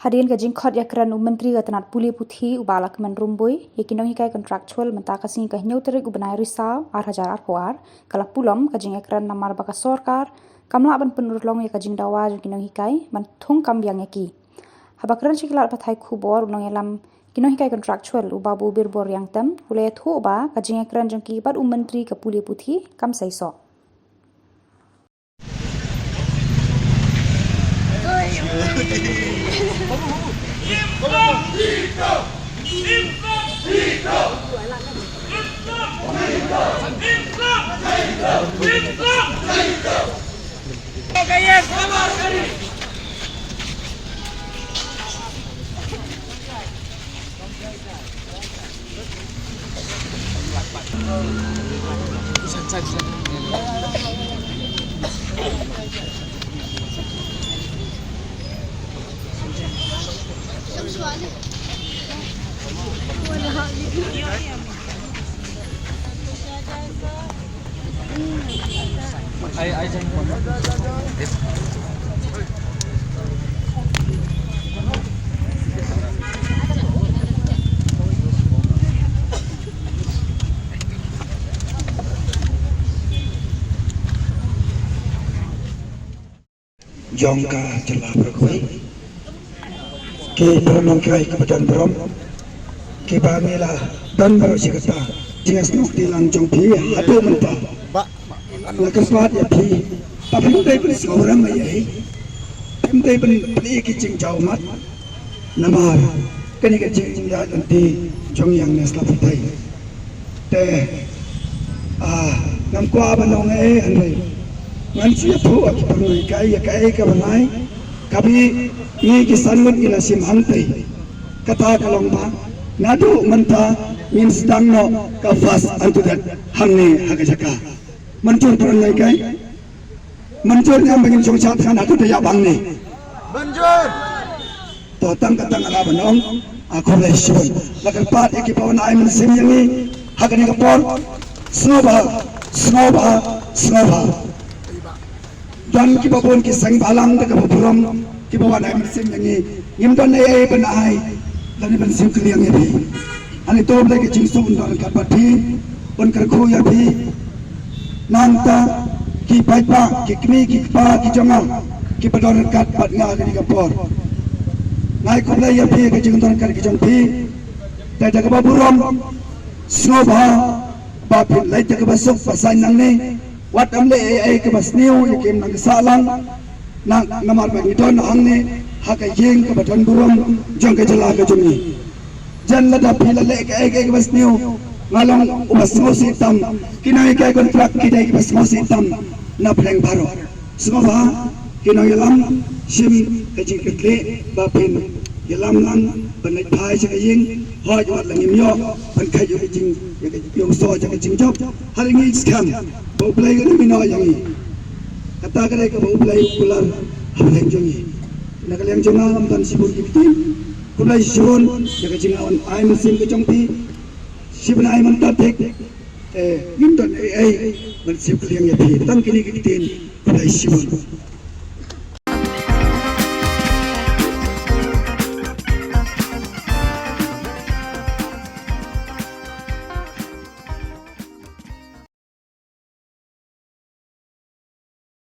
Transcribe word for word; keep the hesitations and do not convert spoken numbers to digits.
Hadien ka jingkhot ïakren u Myntri ka tnat pule puthi u Bah Lahkmen Rymbui ïa ki nonghikai contractual mynta ka sngi ka hynñiew tarik u bnai Risaw ar hajar arphew ar, ka la pulom ka jingïakren namar ba ka sorkar kam lah ban pynurlong ïa ka jingdawa jong ki nonghikai ban thung kam biang ïa ki. Haba kren sha ki lad pathai khubor, u nongïalam ki nonghikai contractual u Babu Birbor Riangtem u la ïathuh ba ka jingïakren jong ki bad u Myntri ka pule puthi kam seisoh. Jong ka jylla baroh kawei, ki para nonghikai kiba don burom, kiba ngi la don baroh shi katta jingïasnoh kti lang jong phi haduh mynta. La kyrpad ïa phi ba phim dei ban sngewrem ei ei, phim dei ban plie ki jingjaw mat. Namar kane ka jingïaid lynti jong ïa ngi sla pyrthei. Te, ah, ngam kwah ban ong ei ei, hynrei ngan shu ïathuh ïa ki para nonghikai ïa kaei kaba ngai, kabi ngi ki san ngut ngi la shim hangtei. Kata ka long ba naduh mynta ngin sdang noh ka fast and to death hangne ha ka jaka. Mynjur para nonghikai? Mynjur ne em ba ngin shong shad khan haduh da ïa bang ne? Mynjur. To tang kata nga la ban ong, a, khublei shibun. La kyrpad ïa kiba wan ai mynsiem ïa ngi ha kane ka por. Sngewbha, sngewbha, sngewbha. Don kiba bun ki seng bhalang da kaba burom kiba wan ai mynsiem ïa ngi. Ngim don ei ei ban ai lane ban siew kylliang ïa phi. Hangne to Blei ka jingsuk un don ryngkat bad phi, un kyrkhu ïa phi. Nangta ki paidbah, ki kmie ki kpa ki jong nga kiba don ryngkat bad nga ha kane ka por, nga ai khublei ïa phi ka jingdon ryngkat ka jong phi. Te da kaba burom, sngewbha ba phin leit da kaba suk ba saiñ nangne. Wat ym leh ei ei kaba sniew ïa ki im nang ka sahlang. Na, namar ba ngi don hangne ha ka ïing kaba don burom jong ka jylla ka jong ngi. Jan lada phi la leh kaei kaei kaba sniew, nga long uba sngewsih tam, ki nonghikai kontrak ki dei kiba sngewsih tam na pdeng baroh. Sngewbha ki nongïalam, shim ka jingkitkhlieh ba phin ïalam lang ban leit phai sha ka ïing. Hooid, wat la ngim ïoh ban kheit ïa ka jing, ïa ka jingïohsngew ïa ka jingjop, hynrei ngi skhem ba U Blei un ïehnoh ïa ngi. Kata ka dei kaba U Blei u kular ha pdeng jong ngi. Na ka liang jong nga, ngam don shibun ki ktien. Khublei shibun ïa ka jingwan ai mynsiem ka jong phi. Shibun ai mynta thik, eh, ngim don ei ei ban siew kylliang ïa phi. Tang kine ki ktien. Khublei shibun.